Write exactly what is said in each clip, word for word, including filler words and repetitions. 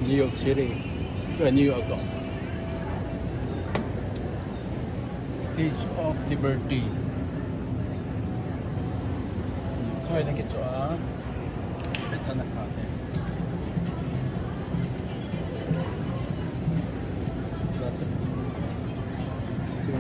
New York City. Tua New York ko. Statue of Liberty. Choi na ke cho a. Sa chana pha te. Tua chu. Chu.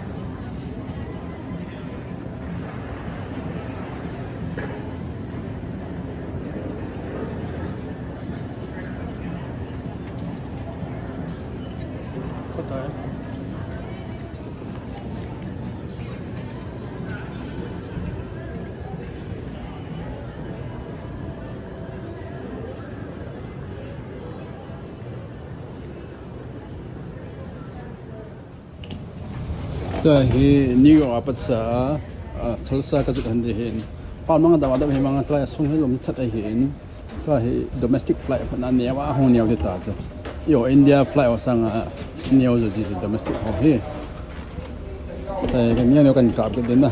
Tua hi New York a pat sa, a, Tulsa ka jot han ding hin. Pa mang dam dam hi mang tua sung hi lum that ahi in. Tua hi domestic flight a pat na neo a hung neo ding ta chu. Yo India flight ho sang a neo jo ji domestic ho hi. Sai ka neo neo kan kap ke din na.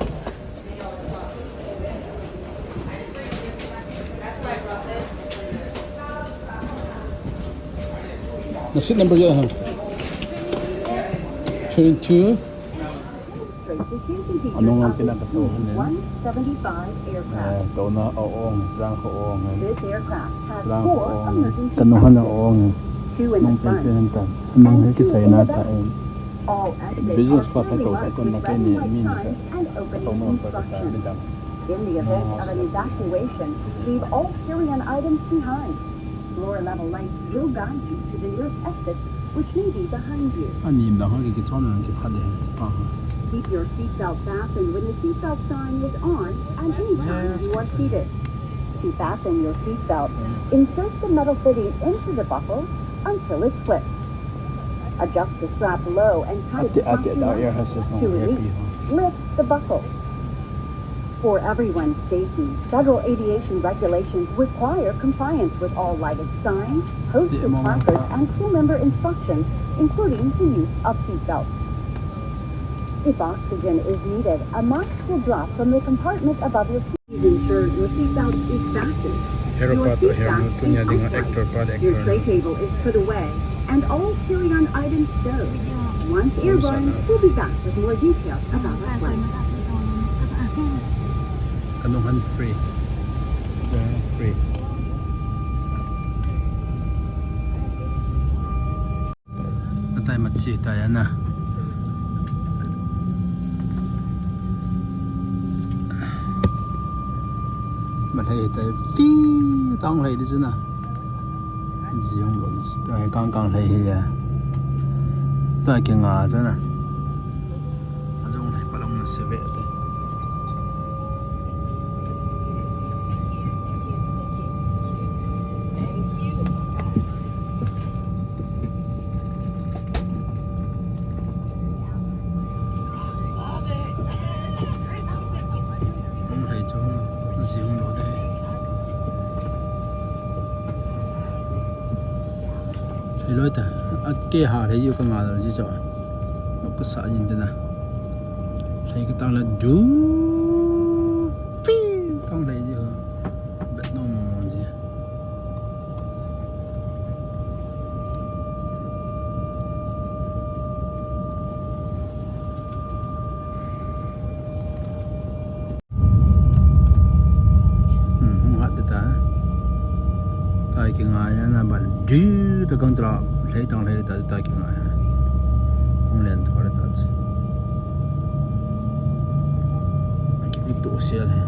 Na seat number ya ha. Twenty-two. Anung ang pinakatuhan niya. Eh, tauna aong, chang ko ong, chang ko ong. Kanungan aong. Nung pinpin ta. Anung he ki China ta eh. Business class hai to sa kon na kei ni min sa. Sa to no pa ta ni dam. In the event of an evacuation, leave all carry-on items behind. Lower level lights will guide you to the nearest exit, which may be behind you. Ani dang ha ki ki chom nang ki pha de ha chi pa ha. Keep your seatbelt fastened when the seatbelt sign is on and anytime you are seated. To fasten your seatbelt, insert the metal fitting into the buckle until it slips. Adjust the strap low and tight. Ate, ate, daw ear hostess nung happy ho. Lift the buckle. For everyone's safety, federal aviation regulations require compliance with all lighted signs, posted markers, and crew member instructions, including the use of seatbelts. If oxygen is needed, a mask will drop from the compartment above your seat. Please ensure your seatbelt is fastened. Your seat back is unclamped. Your tray table is put away, and all carry-on items stowed. Once airborne, we'll be back with more details about the flight. Kanungan free. Free. Atai machi tai ana. Malhei tai fi tang lei di chuna. Jiung lo di chu tai kang kang lei hi ya. Tai ki nga chuna. Ajong lei palong na se ve te. Hung lei chu, hung, hung si hung lo de. Hei loi ta, a ke ha lei ju ka nga lo ji cho. Ka sa jin de na. Lei ka tang la ju. Pi, tang lei ji. Bet no mo mo ji. Hmm, hung hat ta. Tai ki ngai ana ban. Ju ta kang tra lei tang lei ta tai ki ngai. Hung len thor ta. Ki pi to sial he.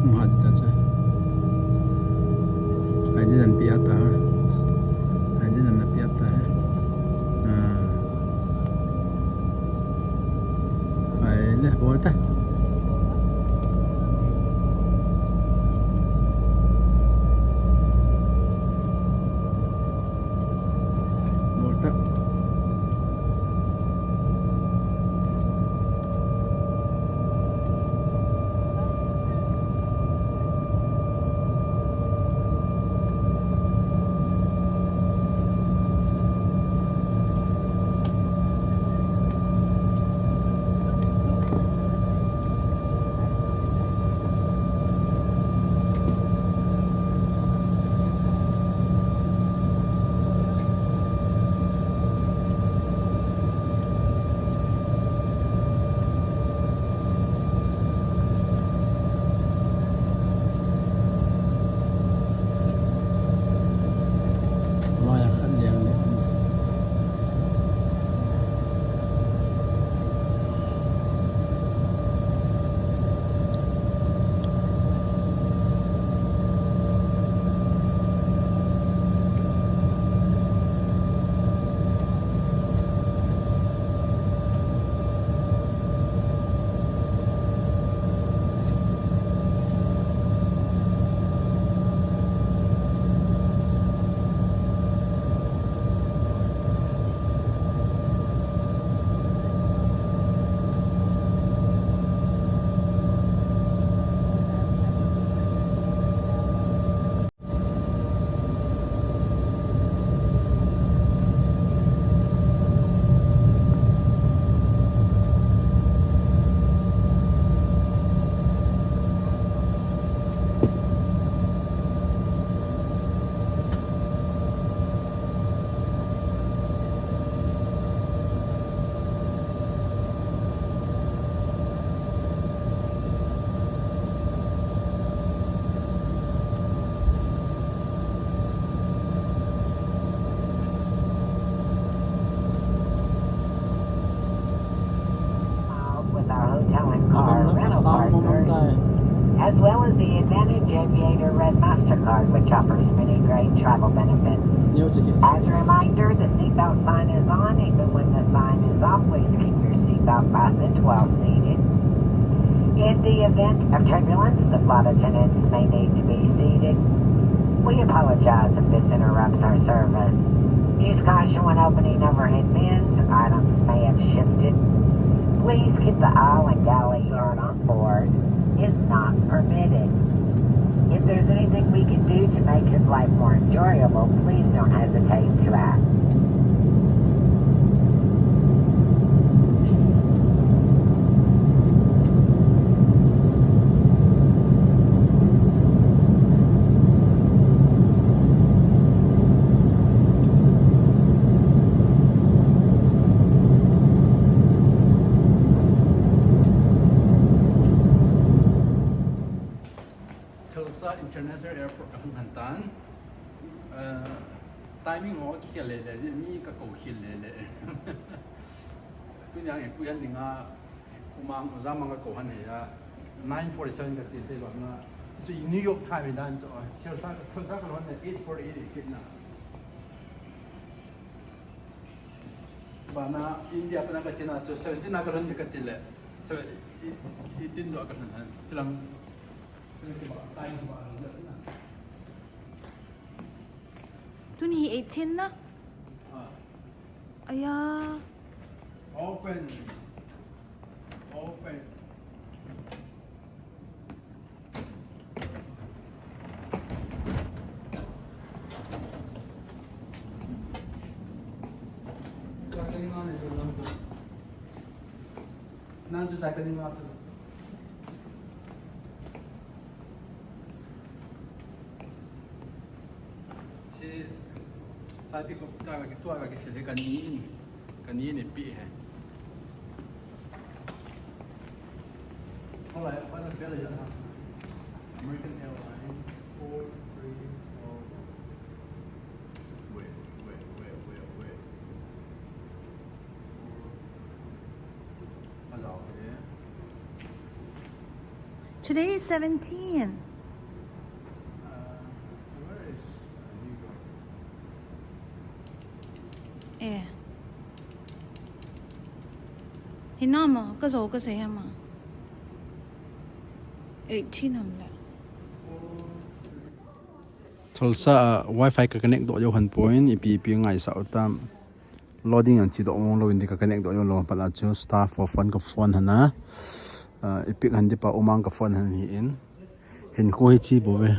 Hung hat ta cha. Ai ji nan pi ata. Ai ji nan na pi ata he. Ah. Ai le bol ta. Bol ta. Tam mong mong tai. As well as the Advantage Aviator Red Mastercard, which offers many great travel benefits. Neo che ke. As a reminder, the seatbelt sign is on. Even when the sign is off, please keep your seatbelt fastened while seated. In the event of turbulence, the flight attendants may need to be seated. We apologize if this interrupts our service. Use caution when opening overhead bins. Items may have shifted. Please keep the aisle and galley guard on board. Is not permitted. If there's anything we can do to make your flight more enjoyable, please don't hesitate to act. Tulsa International Airport ka hung han tan. Eh, timing ho kikhel le le, mi ka ko khel le le. Tunia e pu yan dinga, umang, oja mang ka ko han he ya. Nine forty-seven ka ti te ba nga. Chu New York time dan chu, Tulsa, Tulsa ka lhon eight forty-eight kit na. Bana India pana ka china chu seventeen na ka lhon ka ti le. So, i, i, eighteen jo ka lhon han. Chilang. Tuni eighteen na? Ah. Aya. Open. Open. Nang chu chai ka ding ma tu. Chi, sai pi ko ka, ka tua ka kisel he ka ni in, ka ni in pi he. Alright, apa na pela ya ha. American Airlines four three four. Wait, wait, wait, wait, wait. Today is seventeen. Eh. Hinama, ka zo ka sei hama. Eighteen ham le. Tulsa a Wi-Fi ka connect doh jou han point, ipi ipi ngaisah u tam. Loading ang chi doh mong lou in di ka connect doh jou lou, pat a chu star four phone ka phone hana. Ah, ipi han di pa umang ka phone han hi in. Hin ko hi chi bo ve.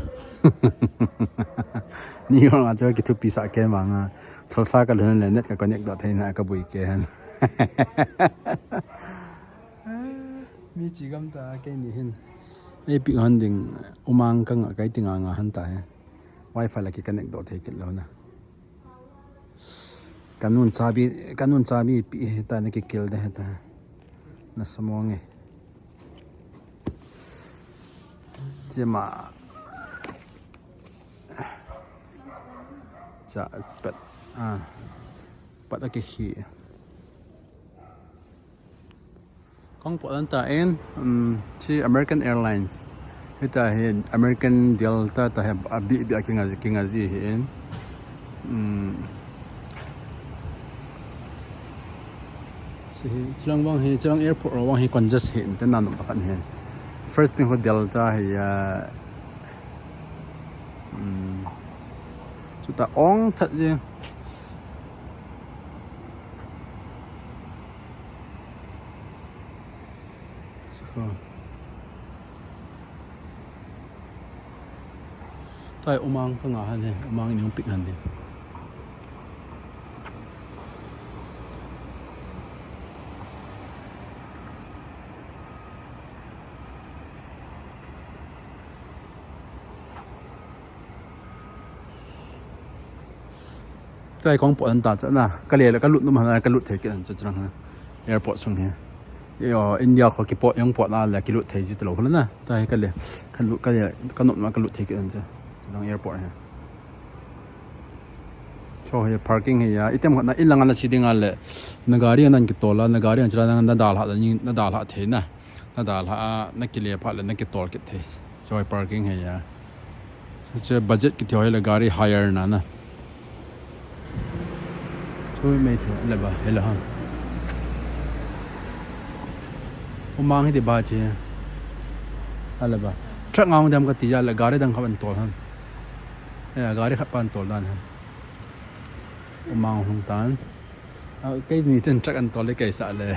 Ni ho nga chu kithupi sa ke ma nga. Tulsa ka lhun le net ka connect doh thei na ka bui ke han. Mi chi gam ta ke ni hin. Ipi han ding umang ka nga kai ti nga nga han ta he. Wi-Fi la ki connect doh thei kit lou na. Ka nun chabi, ka nun chabi pi he ta na ki kil de he ta. Na samong e. Jema. Cha pat. Ah. Pat a ki hi. Kong po lanta in, um, chi American Airlines. Hita hi American Delta ta hi a bi bi a kinga, kinga ji hi in. Um, chi hi, chilang bang hi, chilang airport ro bang hi congested hi in, te nan ta kan hi. First pin ho Delta hi ya, um, chuta ong that ji. Chukha. Tai umang ka nga han he, umang in hung pick han ding. Tai kong po an ta cha na. Ka le, ka lut num hana, ka lut thei kit an cha chang ha. Airport sung hi. Yo, India kho ki po, yong po na le ki lut thei ji talo kho na. Tai ka le, ka lut, ka le, ka nop na ka lut thei kit an cha. Chang airport hi. Cho hi parking hi ya. Item khat na ilang ana chi ding a le. Na gari nan ki tola, na gari an cha na, na dal ha, na dal ha thei na. Na dalha a, na kile phat le na kitol kit thei. Choi parking hi a. Chu budget kiti ho hi le gari hire na na. Chu mai the le ba hi le ha. Umang hi de ba che. A le ba. Truck ngang dem kati a le gari dang kha ban tol han. Ya gari khat pan tol dan han. Umang hung tan. A, kei ni chen truck an tol le kei sa le.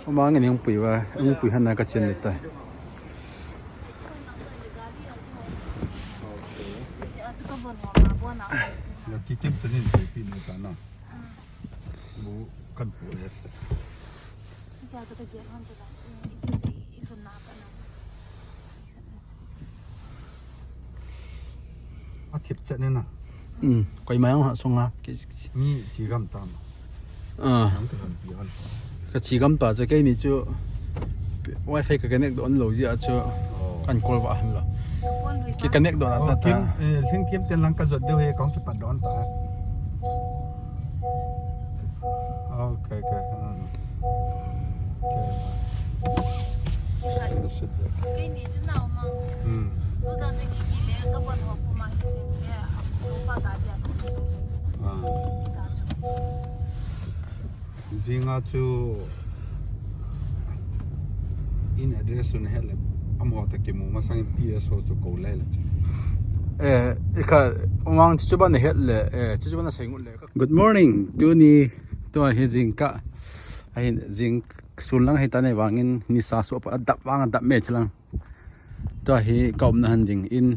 Umang ni hung pui va, hung pui han na ka chen le tai. Na ti tem te nin se pi ni ta na. Bu kan pu le. A thip chat ne na. Um, koi mai ang ha sung ha. Ki- Mi chi gam tam. Ah, Nang ka han pi an. Ka chi gam ta chu kei ni chu wifi ka connect don lo ji a chu Oh. kan call va han lo. Ki connect don Oh, ta ta. Kim, eh, Lhingkim ten lang ka jot deu he kong ki pat don ta. Okay, okay. Hmm. Okay. Kei ni chu nau ma. Hmm. Tu jang chu ki ki le ka bon ho pu ma hi sin le a ko pa ta dia ko. Ah. Ta chu. Jinga chu in address un het le amo ta kimu masang P S ho chu ko le le. Eh, i kha umang chu chu ban het le, eh, chu chu ban sei ngut le. Good morning. Tuni tua hi jingkah. Ahin jing sun lang hi ta nei vangin nisa su pa dap vang dap me chilang. Tua hi ka umna han ding in,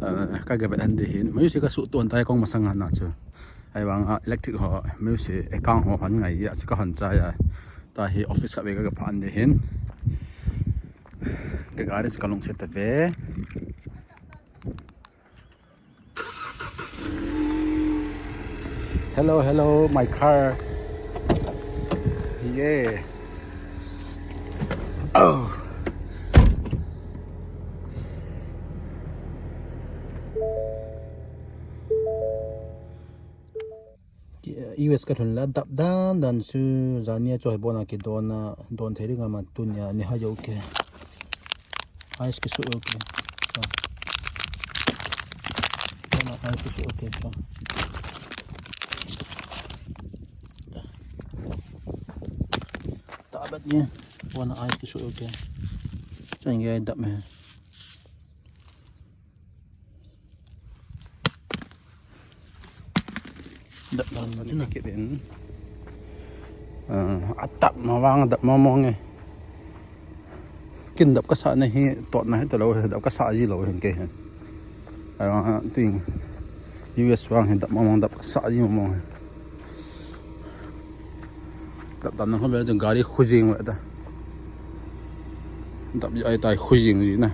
ah, ka ga vet han ding hin. Music ka su tuan tai kong masang han na chu. Ai vang a electric ho, music e kang ho han ngai ya, chu ka han cha ya. Tua hi office ka ve ka ga phan ding hin. Ka gari chu ka lung se ta ve. Hello, hello, my car. Yeah. Oh. U S ka thun la dap dan dan chu jania choi bona ki dona don thei ringa ma tunia ni ha yo ke. Ice kisu okay. So. Wala ice kisu okay. So. Ta. Ta bat ni. Wala ice kisu okay. Chang ye dap me. Dap dan ma chu na kit in. Ah, a tap ma vang dap ma mong e. Kin dap ka sa na hi tot na hi ta lo, dap ka sa ji lo hin ke hin. Ai vang, ah, ting U S vang hin dap ma mong, dap ka sa ji ma mong e. Dap tam nang ho ve chu gari khu jing ve ta. Dap ji ai tai khu jing ji na.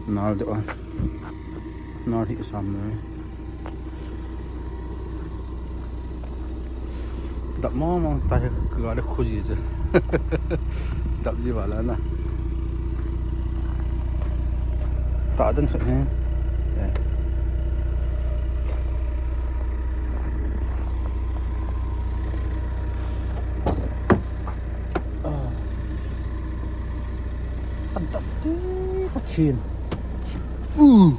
Nal de on. Nal hi sam na. Dap mo mo tai gari khu ji che. Dap ji wala na. Ta den khat he. Eh. Ah. An tam ti Pathen. Uh.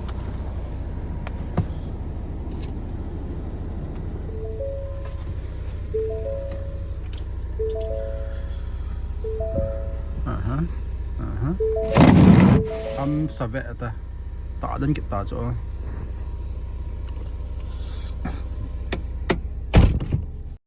Aha. Aha. Am save ta. Ta den kit ta chu.